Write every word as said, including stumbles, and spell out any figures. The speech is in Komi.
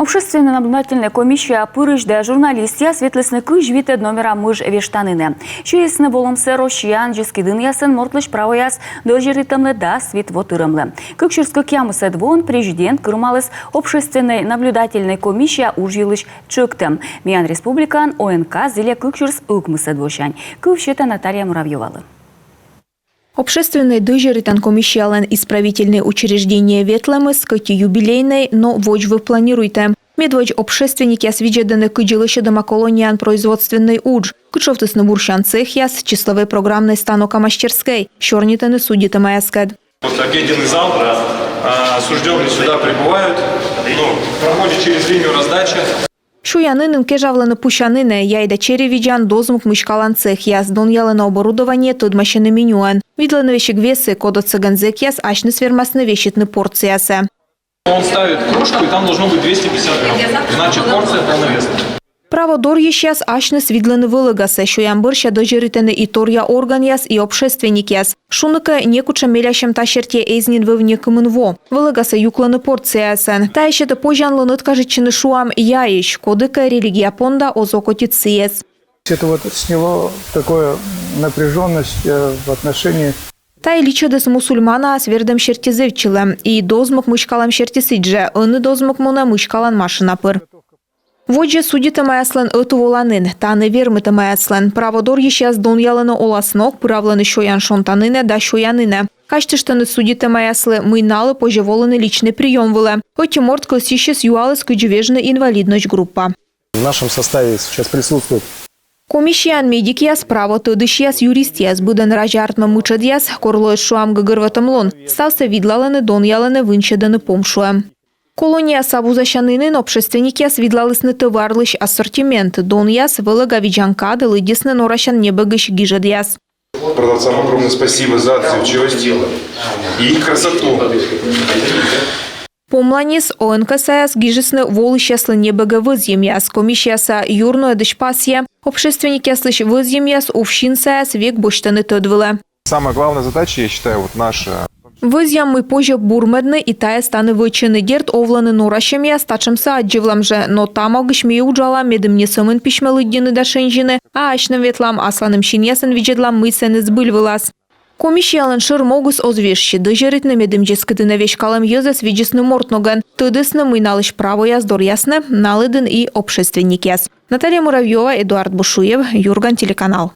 Общественнӧй наблюдательнӧй комиссияӧ пырысь да журналистъяс ветлісны кызь витӧд номера мыж вештанінӧ. Сиисны волӧмсӧ Россияын дзескыдінъясӧн мортлысь правояс дӧзьӧритӧмлы дас вит во тырӧмлы. Кык сюрс кӧкъямысӧд воын президент кырымаліс общественнӧй наблюдательнӧй комиссия удж йылысь тшӧктӧм. Миян республикаын ОНК зільӧ кык сюрс ӧкмысӧд восянь. Кыв сета Наталья Муравьёвалы. Общественнӧй дӧзьӧритан комиссиялӧн исправительнӧй учреждениеӧ ветлӧмыс кӧть и юбилейнӧй, но водзвыв планируйтӧм. Медводз общественникъяс видзӧдӧны, кыдзи лӧсьӧдӧма колонияын производственнӧй удж. Кытшовтісны бурсян цехъяс, числӧвӧй программнӧй станока мастерскӧй, сёрнитӧны судитӧмаяскӧд. Вот обеденный зал, а, осуждённые сюда прибывают, ну, проходят через линию раздачи. Сёянінын кежавлӧны пусянінӧ, яй да чери видзан, дозмук мыськалан цехъяс, донъялӧны оборудование, тӧдмасьӧны менюӧн. Видлӧны весиг весы, код отсӧгӧн зэкъяс асьныс вермасны веситны порциясӧ. Он ставит кружку, и там должно быть двести пятьдесят грамм. Значит, порция полновесная. Право дорйысьяс асьныс видлӧны вӧлӧгасӧ, сёян бӧрся дӧзьӧритӧны и торъя органъяс, и общественникъяс. Шуны кӧ, некутшӧм мелясьӧм та серти эз нин вӧв некымын во. Вӧлӧгасӧ юклӧны порцияясӧн. Тайӧ сетӧ позянлун ӧткажитчыны, шуам, яйысь, коді кӧ религия понда оз окотит сійӧс. Это вот сняло такое напряжённость, э, в отношении. Тайӧ личӧдіс мусульманаяс вердӧм серти зэвтчылӧм. И дозмук мыськалӧм серти сідзжӧ, ӧні дозмук мунӧ мыськалан машина пыр. Водзӧ судитӧмаяслӧн ӧтуволанін, тані вермытӧмаяслӧн. Право дорйысьяс донъялӧны оласног, пыравлӧны сёян шонтанінӧ да сёянінӧ. Казьтыштӧны судитӧмаяслы, мый налы позьӧ волыны личнӧй приём вылӧ. Ӧти морт кӧсйысьыс юаліс, кыдзи вежны инвалидность группа. В нашем составе сейчас присутствует. Комиссияын медикъяс, право тӧдысьяс, юристъяс, быдӧн разьӧ артмӧм мытшӧдъяс, кор лоис, шуам, гӧгӧрвотӧм лун. Ставсӧ видлалӧны, донъялӧны, вынсьӧдӧны помшуӧм. Колонияса вузасянінын общественникъяс видлалісны тӧварлысь ассортимент, донъяс, вӧлӧга видзан кад, лыддисны норасян небӧгысь гижӧдъяс. Продавцам огромное спасибо за отзывчивость и красоту. Помланьыс ОНК-саяс гижисны волысьяслы небӧгӧ вӧзйӧмъяс. Комиссияса юрнуӧдысь пасйӧ, общественникъяслысь вӧзйӧмъяс УФСИН-саяс век босьтӧны тӧд вылӧ. Самая главная задача, я считаю, вот наша. Вӧзъям, мый позьӧ бурмӧдны, и тайӧс тані вӧчӧны. Дерт, овлӧны норасьӧмъяс, татшӧмсӧ аддзывлам жӧ, но та могысь ми уджалам, медым не сӧмын письмӧ лыддьыны да шензьыны, а асьным ветлам, асланым синъясӧн видзӧдлам, мый сэні збыль вылас. Комиссиялӧн шӧр могыс оз вежсьы: дӧзьӧритны, медым дзескыдінӧ веськалӧм йӧзӧс видзисны морт ногӧн, тӧдісны, мый налысь правояс доръясны на лыдын и общественникъяс. Наталья Муравьёва, Эдуард Бушуев, «Юрган» телеканал.